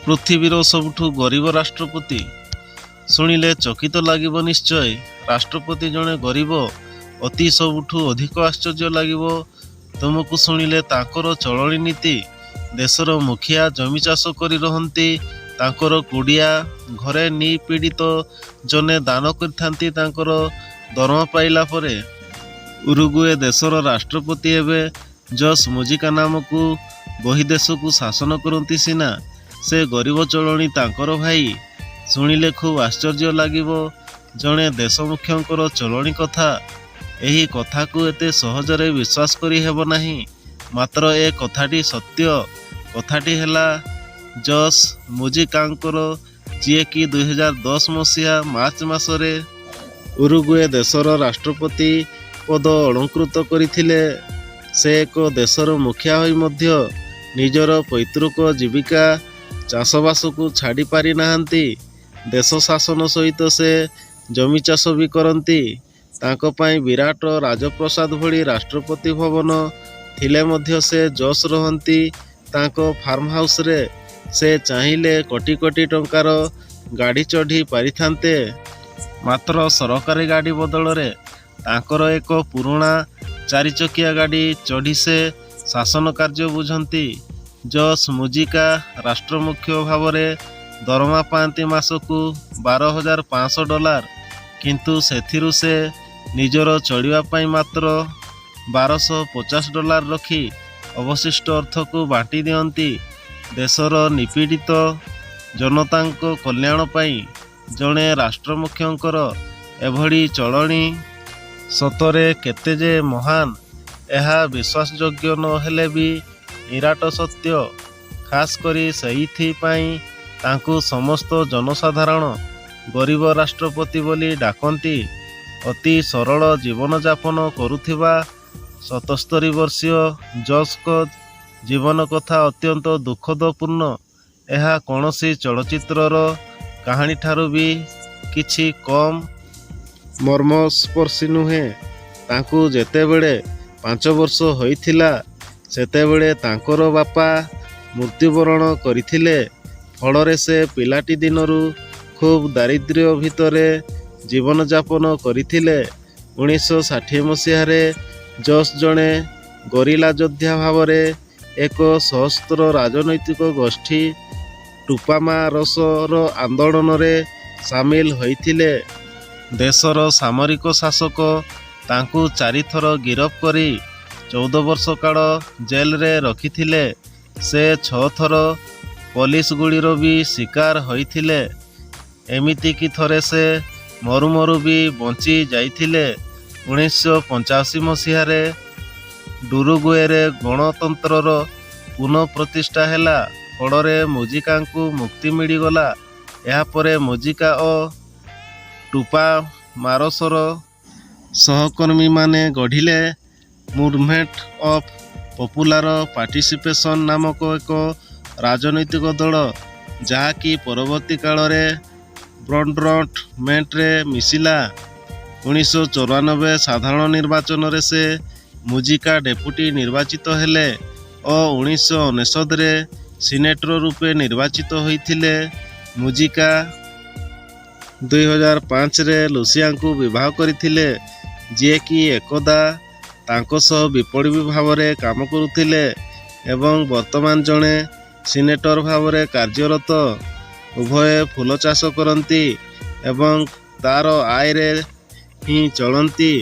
ପୃଥିବୀର ସବୁଠୁ ଗରିବ ରାଷ୍ଟ୍ରପତି। ଶୁଣିଲେ ଚକିତ ଲାଗିବ ନିଶ୍ଚୟ। ରାଷ୍ଟ୍ରପତି ଜଣେ ଗରିବ? ଅତି ସବୁଠୁ ଅଧିକ ଆଶ୍ଚର୍ଯ୍ୟ ଲାଗିବ ତୁମକୁ ଶୁଣିଲେ ତାଙ୍କର ଚଳଣି ନୀତି। ଦେଶର ମୁଖିଆ ଜମି ଚାଷ କରି ରହନ୍ତି ତାଙ୍କର କୁଡ଼ିଆ ଘରେ। ନିପୀଡ଼ିତ ଜନେ ଦାନ କରିଥାନ୍ତି ତାଙ୍କର ଦରମା ପାଇଲା ପରେ। ଉରୁଗୁଏ ଦେଶର ରାଷ୍ଟ୍ରପତି ଏବେ ଜୋସ୍ ମୁଜିକା ନାମକୁ ବହି ଦେଶକୁ ଶାସନ କରନ୍ତି ସିନା, ସେ ଗରିବ ଚଳଣି ତାଙ୍କର ଭାଇ। ଶୁଣିଲେ ଖୁବ୍ ଆଶ୍ଚର୍ଯ୍ୟ ଲାଗିବ ଜଣେ ଦେଶମୁଖ୍ୟଙ୍କର ଚଳଣି କଥା। ଏହି କଥାକୁ ଏତେ ସହଜରେ ବିଶ୍ୱାସ କରି ହେବ ନାହିଁ। ମାତ୍ର ଏ କଥାଟି ସତ୍ୟ। କଥାଟି ହେଲା ଜୋସ୍ ମୁଜିକାଙ୍କର, ଯିଏକି 2010 ମସିହା ମାର୍ଚ୍ଚ ମାସରେ ଉରୁଗୁଏ ଦେଶର ରାଷ୍ଟ୍ରପତି ପଦ ଅଳଙ୍କୃତ କରିଥିଲେ। ସେ ଏକ ଦେଶର ମୁଖିଆ ହୋଇ ମଧ୍ୟ ନିଜର ପୈତୃକ ଜୀବିକା ଚାଷବାସକୁ ଛାଡ଼ି ପାରିନାହାନ୍ତି। ଦେଶ ଶାସନ ସହିତ ସେ ଜମି ଚାଷ ବି କରନ୍ତି। ତାଙ୍କ ପାଇଁ ବିରାଟ ରାଜପ୍ରାସାଦ ଭଳି ରାଷ୍ଟ୍ରପତି ଭବନ ଥିଲେ ମଧ୍ୟ ସେ ଜୋସ୍ ରହନ୍ତି ତାଙ୍କ ଫାର୍ମହାଉସରେ। ସେ ଚାହିଁଲେ କୋଟି କୋଟି ଟଙ୍କାର ଗାଡ଼ି ଚଢ଼ି ପାରିଥାନ୍ତେ। ମାତ୍ର ସରକାରୀ ଗାଡ଼ି ବଦଳରେ ତାଙ୍କର ଏକ ପୁରୁଣା ଚାରିଚକିଆ ଗାଡ଼ି ଚଢ଼ି ସେ ଶାସନ କାର୍ଯ୍ୟ ବୁଝନ୍ତି। ଜୋସ୍ ମୁଜିକା ରାଷ୍ଟ୍ରମୁଖ୍ୟ ଭାବରେ ଦରମା ପାଆନ୍ତି ମାସକୁ $12,500। କିନ୍ତୁ ସେଥିରୁ ସେ ନିଜର ଚଳିବା ପାଇଁ ମାତ୍ର $1,250 ରଖି ଅବଶିଷ୍ଟ ଅର୍ଥକୁ ବାଣ୍ଟି ଦିଅନ୍ତି ଦେଶର ନିପୀଡ଼ିତ ଜନତାଙ୍କ କଲ୍ୟାଣ ପାଇଁ। ଜଣେ ରାଷ୍ଟ୍ରମୁଖ୍ୟଙ୍କର ଏଭଳି ଚଳଣି ସତରେ କେତେ ଯେ ମହାନ, ଏହା ବିଶ୍ୱାସଯୋଗ୍ୟ ନ ହେଲେ ବି ନିରାଟ ସତ୍ୟ। ଖାସ୍ କରି ସେଇଥିପାଇଁ ତାଙ୍କୁ ସମସ୍ତ ଜନସାଧାରଣ ଗରିବ ରାଷ୍ଟ୍ରପତି ବୋଲି ଡାକନ୍ତି। ଅତି ସରଳ ଜୀବନଯାପନ କରୁଥିବା 77 ବର୍ଷୀୟ ଜୋସ୍ଙ୍କ ଜୀବନ କଥା ଅତ୍ୟନ୍ତ ଦୁଃଖଦପୂର୍ଣ୍ଣ। ଏହା କୌଣସି ଚଳଚ୍ଚିତ୍ରର କାହାଣୀଠାରୁ ବି କିଛି କମ୍ ମର୍ମସ୍ପର୍ଶୀ ନୁହେଁ। ତାଙ୍କୁ ଯେତେବେଳେ 5 ବର୍ଷ ହୋଇଥିଲା, ସେତେବେଳେ ତାଙ୍କର ବାପା ମୃତ୍ୟୁବରଣ କରିଥିଲେ। ଫଳରେ ସେ ପିଲାଟି ଦିନରୁ ଖୁବ୍ ଦାରିଦ୍ର୍ୟ ଭିତରେ ଜୀବନଯାପନ କରିଥିଲେ। 1960 ମସିହାରେ ଜୋସ୍ ଜଣେ ଗରିଲା ଯୋଦ୍ଧା ଭାବରେ ଏକ ସଶସ୍ତ୍ର ରାଜନୈତିକ ଗୋଷ୍ଠୀ ଟୁପାମାରୋସର ଆନ୍ଦୋଳନରେ ସାମିଲ ହୋଇଥିଲେ। ଦେଶର ସାମରିକ ଶାସକ ତାଙ୍କୁ ଚାରିଥର ଗିରଫ କରି 14 ବର୍ଷ କାଳ ଜେଲରେ ରଖିଥିଲେ। ସେ ଛଅଥର ପୋଲିସ ଗୁଳିର ବି ଶିକାର ହୋଇଥିଲେ। ଏମିତିକି ଥରେ ସେ ମରୁ ମରୁ ବି ବଞ୍ଚି ଯାଇଥିଲେ। 1985 ମସିହାରେ ଉରୁଗୁଏରେ ଗଣତନ୍ତ୍ରର ପୁନଃ ପ୍ରତିଷ୍ଠା ହେଲା। ଫଳରେ ମୁଜିକାଙ୍କୁ ମୁକ୍ତି ମିଳିଗଲା। ଏହାପରେ ମୁଜିକା ଓ ଟୁପାମାରୋସର ସହକର୍ମୀମାନେ ଗଢ଼ିଲେ ମୁଭମେଣ୍ଟ ଅଫ୍ ପପୁଲାର ପାର୍ଟିସିପେସନ୍ ନାମକ ଏକ ରାଜନୈତିକ ଦଳ, ଯାହାକି ପରବର୍ତ୍ତୀ କାଳରେ ବ୍ରଡ୍‌ମେଣ୍ଟରେ ମିଶିଲା। 1994 ସାଧାରଣ ନିର୍ବାଚନରେ ସେ ମୁଜିକା ଡେପୁଟି ନିର୍ବାଚିତ ହେଲେ ଓ 1999ରେ ସିନେଟର ରୂପେ ନିର୍ବାଚିତ ହୋଇଥିଲେ। ମୁଜିକା 2005ରେ ଲୁସିଆଙ୍କୁ ବିବାହ କରିଥିଲେ, ଯିଏକି ଏକଦା ତାଙ୍କ ସହ ବିପ୍ଳବୀ ଭାବରେ କାମ କରୁଥିଲେ ଏବଂ ବର୍ତ୍ତମାନ ଜଣେ ସିନେଟର ଭାବରେ କାର୍ଯ୍ୟରତ। ଉଭୟେ ଫୁଲ ଚାଷ କରନ୍ତି ଏବଂ ତାର ଆୟରେ ହିଁ ଚଳନ୍ତି।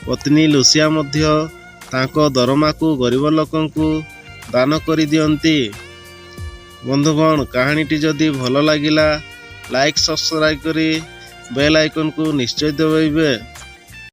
ପତ୍ନୀ ଲୁସିଆ ମଧ୍ୟ ତାଙ୍କ ଦରମାକୁ ଗରିବ ଲୋକଙ୍କୁ ଦାନ କରିଦିଅନ୍ତି। ବନ୍ଧୁଗଣ, କାହାଣୀଟି ଯଦି ଭଲ ଲାଗିଲା, ଲାଇକ୍, ସବସ୍କ୍ରାଇବ୍ କରି ବେଲ୍ ଆଇକନ୍କୁ ନିଶ୍ଚୟ ଦବାଇବେ।